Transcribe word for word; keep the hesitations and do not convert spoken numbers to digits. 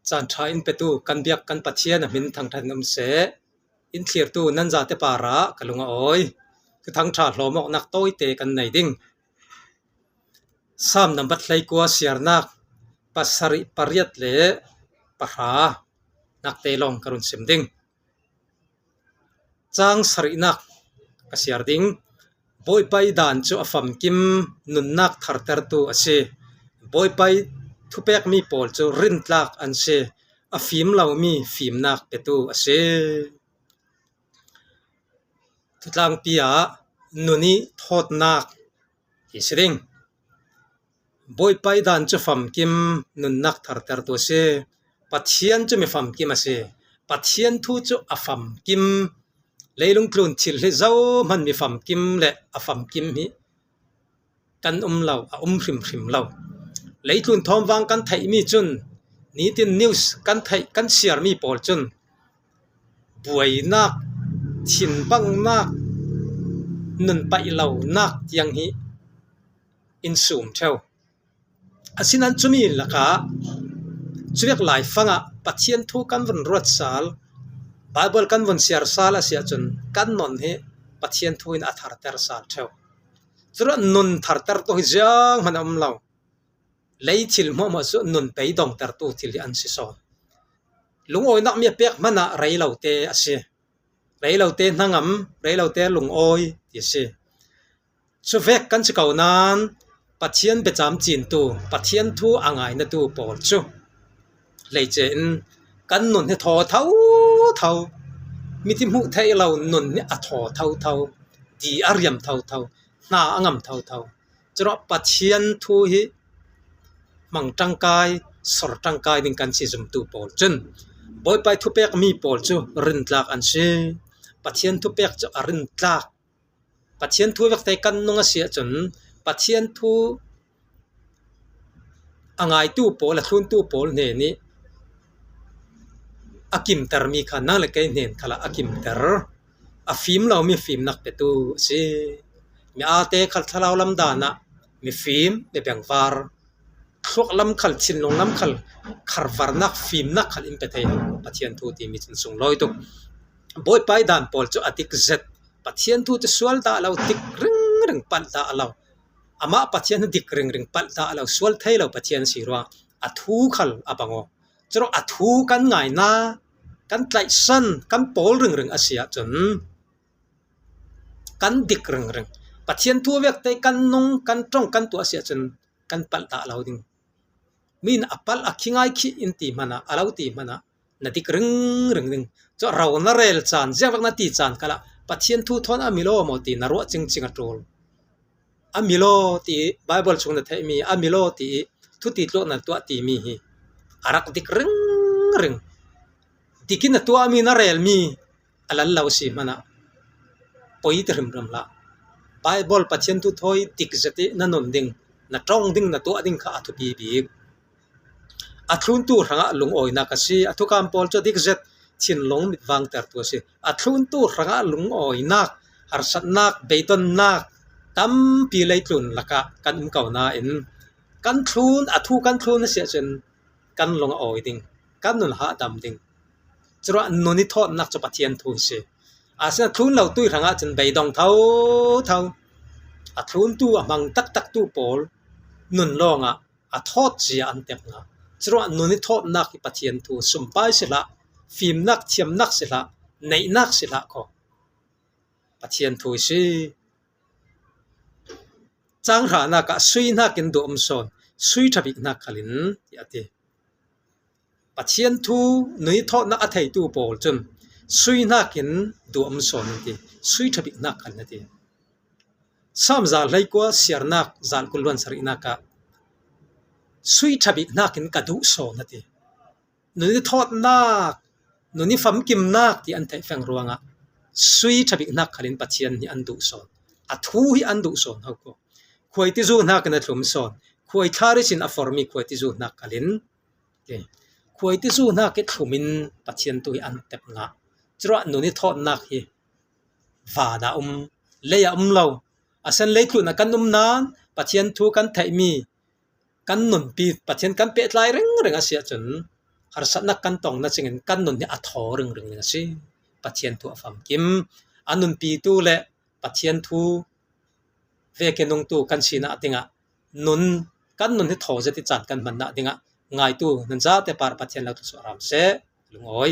Caan ṭha in petu kan biak kan Pathian a hmin thangṭhat in um seh. In thlirtu nan zate parah ka lung a awi. Thuthang ṭha hlawm awknak tawite kan nei ding. Sam nambat hleikua siarnak pasarih pariat le pahra nakte lawng ka run sim ding. Cang sarihnak ka siar ding. Bawipa ih dan cu a famkim nunnak thartertu a si. Bawipa ih thupekmi pawl cu rintlak an si. A fim lomi fimnak petu a si. Thutlangpi ah nun ih thawtnak ti si ding. Bawipa ih dan cu famkim nunnak thartertu a si. Pathian cu mi famkim a si. Pathian thu cu a famkim. Leilung tlun thil hi zohman mi famkim le a famkim hi kan um lo, a um hrimhrim lo. Leitlun thawmvang kan theihmi cun nitin news kan theih, kan siarmi pawl cun buainak, thinbanghnak, nun paih lonak tiang hi in sum ṭheu. Asinain cumi lakah cuvek laifangah Pathian thu kan vun ruat sal, Baibal kan vun siar sal a si ahcun kan nun hi Pathian thu in a tharter sal ṭheu. Curuah nun thartertu hi zianghman a um lo. Lei thil hmuahhmuah cu nun beidongtertu thil hi an si sawn. Lungawinak mi a pek hmanah reilote a si. Reilote hnangam, reilote lungawi ti a si. Cuvek kan si ko nain Pathian biacam cintu, Pathian thu a ngainatu pawl cu hleice in kan nun hi thaw thotho, mi ti hmuh theih lo nun hi a thaw thotho, di a riam thotho, hna a ngam thotho. Curuah Pathian thu hi hmang ṭangkai, sor ṭangkai ding kan si zumtu pawl cun Bawipa ih thupekmi pawl cu rintlak an si. Pathian thupek cu a rintlak. Pathian thu vekte kan nung a si ahcun Pathian thu a ngaitu pawl, a thluntu pawl hnen ih a kimtermi kha nang le kei hnen khalah a kimter, a fim lomi fimnak petu a si. Mi aate khal thlarau lam dan ah mi fim, mi bengvar, thluak lam khal, thinlung lam khal, kharvarnak, fimnak khal in pe thei Pathian thu timi cun sunglawi tuk. Bawipa ih dan pawl cu a dik zet. Pathian thu cu sual dah lo, dik ringring, palh dah lo. Amah Pathian hi dik ringring, palh dah lo, sual thei lo Pathian si ruang a thu khal a bang aw. Curuah a thu kan ngaina, kan tlaihsan, kan pawl ringring a si ahcun kan dik ringring. Pathian thu vekte kan nung, kan ṭong, kan tuah a si ahcun kan palh dah lo ding. Mi in a palh a khi ngai khi in ti hmanah, a lo ti hmanah na dik ringring ding. Cu ro na rel caan, ziangvek na ti caan khalah Pathian thu thawn a milaw maw ti na ruah cingcing a ṭul. A milaw ti ih Baibal chung na theihmi, a milaw ti ih thuti tluak na tuah timi hi a rak dik ringring. Dik in na tuahmi, na relmi a lal lo si hmanah poi ti hrimhrim hlah. Baibal Pathian thu thawi dik zet ih na nun ding, na ṭong ding, na tuah ding kha a thupi bik. A thluntu hrangah lungawinak a si. A thukam pawl cu a dik zet, thinlung mitvangtertu a si. A thluntu hrangah lungawinak, harsatnak, beidonnak tampi leitlun lakah kan um ko nain kan thlun, a thu kan thlun a si ahcun kan lung a awi ding, kan nun a hahdam ding. Curuah nun ih thawtnak cu Pathian thu hi si. Asinain a thlun lotu ih hrangah cun beidong thotho. A thluntu, a hmang taktaktu pawl nun lawngah a thawt zia an tep ngah. Curuah nun ih thawtnak hi Pathian thu, sumpai si hlah, fimnak, thiamnak si hlah, neihnak si hlah kho. Pathian thu hi si. Cang hranak ah sui hnakin duh um sawn, sui ṭha bik hnak khalin, tiah a ti. Pathian thu nun ih thawtnak a theitu pawl cun sui hnakin duh um sawn an ti, sui ṭha bik hnak khalin a ti. Sam za hleikua siarnak, zalkul luan sarihnak ah sui ṭha bik hnakin ka duh sawn a ti. Nun ih thawtnak, nun ih famkimnak ti an theih feng ruangah sui ṭha bik hnak khalin Pathian hi an duh sawn. A thu hi an duh sawn ho ko. Khuaitizu hnakin a thlum sawn. Khuaithlar ihsin a formi khuaitizu hnak khalin, khuaitizu hnak ih thlumin Pathian thu hi an tep ngah. Curuah nun ih thawtnak hi van ah um, lei ah um lo. Asinain leitlun ah kan um nain Pathian thu kan theihmi, kan nunpi, Pathian kan pehtlai ringring a si ahcun harsatna kan tong na cingin kan nun hi a thaw ringring ding a si. Pathian thu a famkim, a nunpitu le Pathian thu vekin nungtu kan sina dingah nun, kan nun hi thaw zet i caan kan hmanna dingah ngaitu nan zate par Pathian lo thusuah ram seh. Lungawi.